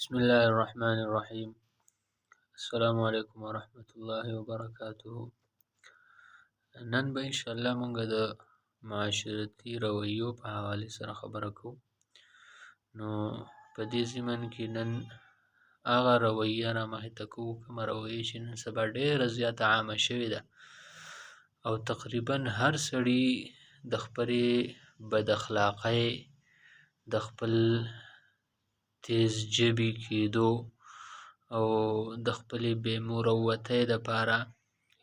بسم الله الرحمن الرحیم. السلام علیکم ورحمة الله وبرکاته. نن به ان شاء الله مونږ د معاشرتي رویو په حوالې سره خبره کوو. نو په دې ضمن کې نن هغه رویه را مخې ته کوو، کومه رویه چې نن سبا ډېره زیاته عامه شوې ده او تقریبا هر سړي د خپلې بد اخلاقۍ، د خپل تیز ژبي کېدو او د خپلې بې مروتۍ دپاره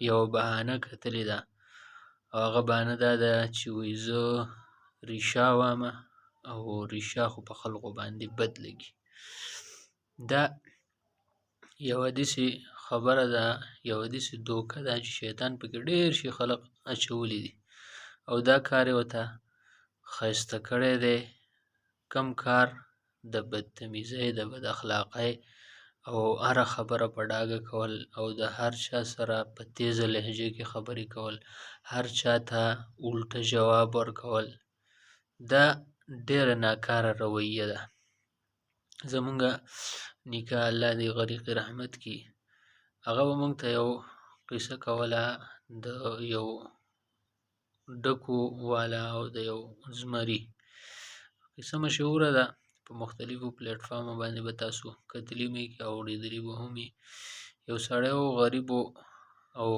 یوه بهانه کتلې ده، او هغه بهانه دا ده چې وایي زه ریشا وامه او ریشا خو په خلکو باندې بد لګي. دا یوه داسې خبره ده، یوه داسې دوکه ده چې شیطان پکې ډېر شي خلق اچولي دي او دا کار یې ورته ښایسته کړی دی. کم کار د بدتمیزۍ، د بد اخلاقۍ او هره خبره په ډاګه کول او د هر چا سره په تیزه لهجه کې خبرې کول، هر چا ته الټه جواب ورکول، دا ډېره ناکاره رویه ده. زمونږ نیکه الله دې غریق رحمت کړي، هغه به مونږ ته یو قصه کوله د یو ډکو والا او د یو زمري. قصه مشهوره ده، په مختلفو پلیټفارمو باندې به تاسو کتلي مې او اورېدلي به هم وي. یو سړی و، غریب و، او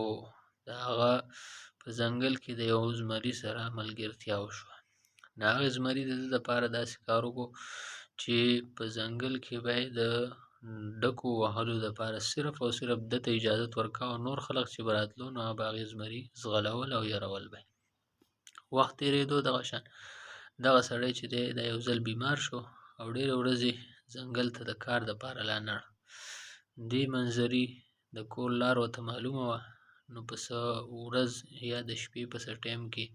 د هغه په ځنګل کې د یو زمري سره ملګرتیا وشوه. نو هغه زمري د ده دپاره داسې کار وکړو چې په ځنګل کې به یې د ډکو وهلو دپاره صرف او صرف ده ته اجازت ورکاوه، نور خلک چې به راتلو نو هغه به هغې زمري ځغلول او یرول به یې. وخت تېرېدو دغه شان دغه سړی چې دی دا یو ځل بیمار شو او ډېرې ورځې ځنګل ته د کار دپاره لا نه. دې منظري د کور لار ورته معلومه وه، نو په څه ورځ یا د شپې په څه ټایم کې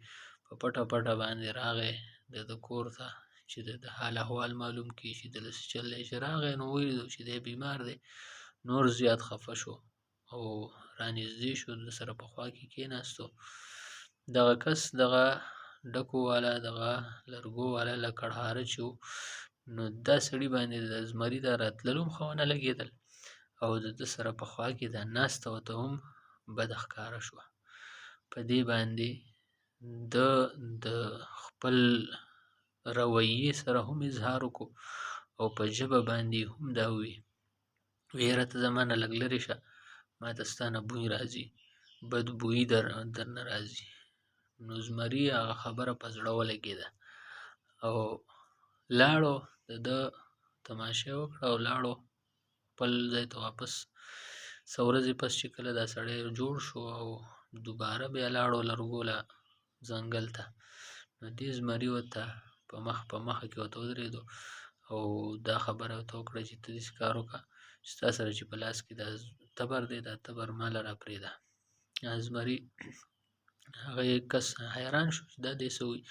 په پټه پټه باندې راغی د ده کور ته چې د ده حال احوال معلوم کړي چې ده له څه چل دی. چې راغی نو ولیدو چې دی بیمار دی، نور زیات خفه شو او رانږدې شو، ده سره په خوا کې کېناستو. دغه کس، دغه ډکو والا، دغه لرګو والا لکړهاره چې و، نو دا سړي باندې د زمري دا راتللو هم ښه ونه لګېدل او د ده سره په خوا کې دا ناسته ورته هم بده ښکاره شوه. په دې باندې ده د خپل رویې سره هم اظهار وکړو او په ژبه باندې هم دا وویل، ویره ته زما نه لږ لرې شه، ما ته ستا نه بوی راځي، بدبویي درنه راځي. نو زمري هغه خبره په زړه ولګېده او لاړو، د ده تماشه یې وکړه او لاړو خپل ځای ته واپس. څه ورځې پس چې کله دا سړی جوړ شو او دوباره بیا لاړو لرګو له ځنګل ته، نو دې زمري ورته په مخ په مخه کې ورته ودرېدو او دا خبره ورته وکړه چې ته داسې کار وکړه چې ستا سره چې په لاس کې دا تبر دی، دا تبر ماله راپرېږده. زمري هغه کس حیران شو چې دا دې څه وایي،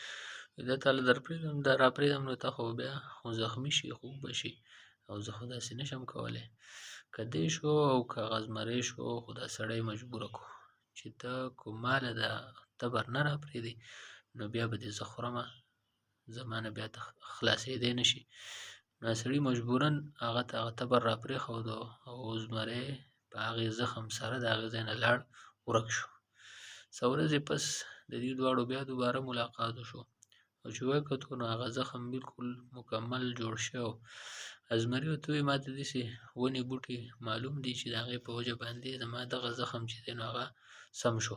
دا تا له در پرېږدم، دا راپرېږدم نو ته خو بیا خو زخمي شي، خوږ به شي او زه خو داسې نه شم کولی. که دی شو او که هغه زمری شو، خو دا سړی مجبوره کړو چې ته که ماله دا تبر نه راپرېږدې نو بیا به دې زه خورمه، زما نه بیا ته خلاصېدی نه شي. نو سړي مجبوراً هغه ته هغه تبر راپرېښودو او زمری په هغې زخم سره د هغې ځای نه لاړ، ورک شو. څه ورځې پس د دې دواړو بیا دوباره ملاقات وشو او چې وکتو نو هغه زخم بالکل مکمل جوړ شوی و. زمري ورته وویل ما ته داسې ونې بوټي معلوم دي چې د هغې په وجه باندې زما دغه زخم چې دی نو هغه سم شو،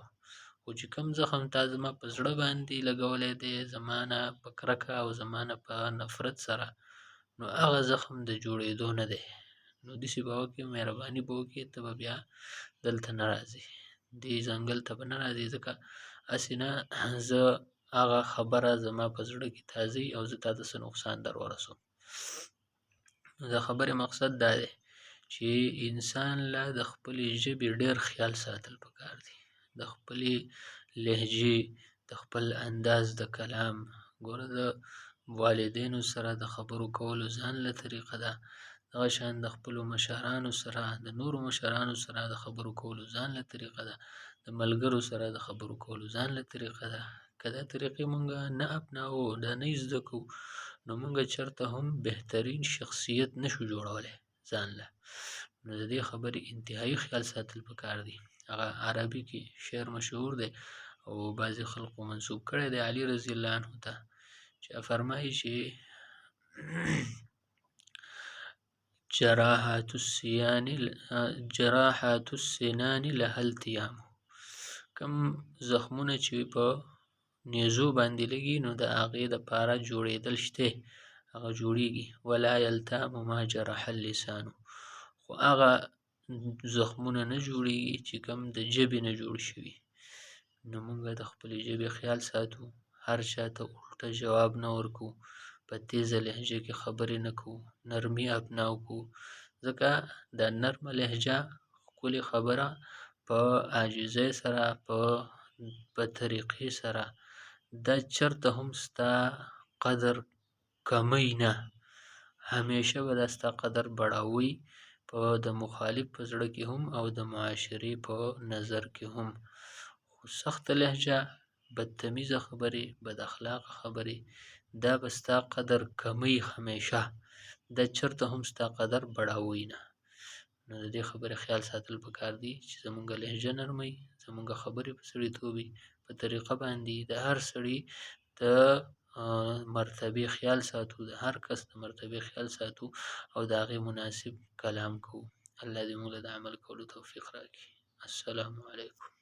خو چې کوم زخم تا زما په زړه باندې لګولی دی، زما نه په کرکه او زما نه په نفرت سره، نو هغه زخم د جوړېدو نه دی. نو داسې به وکړې، مهرباني به وکړې، ته به بیا دلته نه راځې، دې ځنګل ته به نه راځې، ځکه هسې نه زه هغه خبره زما په زړه کې تازه او زه تا ته څه نقصان در ورسوم. نو د خبرې مقصد دا دی چې انسان له د خپلې ژبې ډېر خیال ساتل پکار دی، د خپلې لهجې، د خپل انداز د کلام. ګوره د والدینو سره د خبرو کولو ځان له طریقه ده، دغه شان د خپلو مشرانو سره، د نورو مشرانو سره د خبرو کولو ځان له طریقه ده، د ملګرو سره د خبرو کولو ځان له طریقه ده. که دا طریقې مونږ نه اپناوو، دا نه زده کوو، نو مونږ چېرته هم بهترین شخصیت نشو جوړولی. ځان له. نو د دې خبرې انتهایي خیال ساتل پکار دي. هغه عربي کې شعر مشهور دی او بعضې خلقو منسوب کړی دی علي رضی الله عنه ته، چې فرمایي چې جراحات السنان لها التیام، کم زخمونه چې په نیزو باندې لګي نو د هغې دپاره جوړېدل شته، هغه جوړیږي. ولا یلتام ما جرح اللسان، خو هغه زخمونه نه جوړیږي چې کم د ژبې نه جوړ شوي. نو موږ د خپلې ژبې خیال ساتو، هر چا ته الټه جواب نه ورکوو، په تیزه لهجه کې خبرې نه کوو، نرمي اپناو کوو، ځکه دا نرمه لهجه ښکلې خبره په عاجزۍ سره په طریقې سره دا چرته هم ستا قدر کموي نه، همیشه به دا ستا قدر بړاوي په د مخالف په زړه کې هم او د معاشرې په نظر کې هم. خو سخته لهجه، بدتمیزه خبرې، بد اخلاقه خبرې دا به ستا قدر کموي همیشه، دا چرته هم ستا قدر بړاوي نه. نو د دې خبرې خیال ساتل پکار دي چې زمونږ لهجه نرمه وي، زمونږ خبرې په سړیتوب وي، په طریقه باندې د هر سړي د مرتبې خیال ساتو، د هر کس د مرتبې خیال ساتو او د هغې مناسب کلام کوو. الله دې موږ له د عمل کولو توفیق راکړي. السلام علیکم.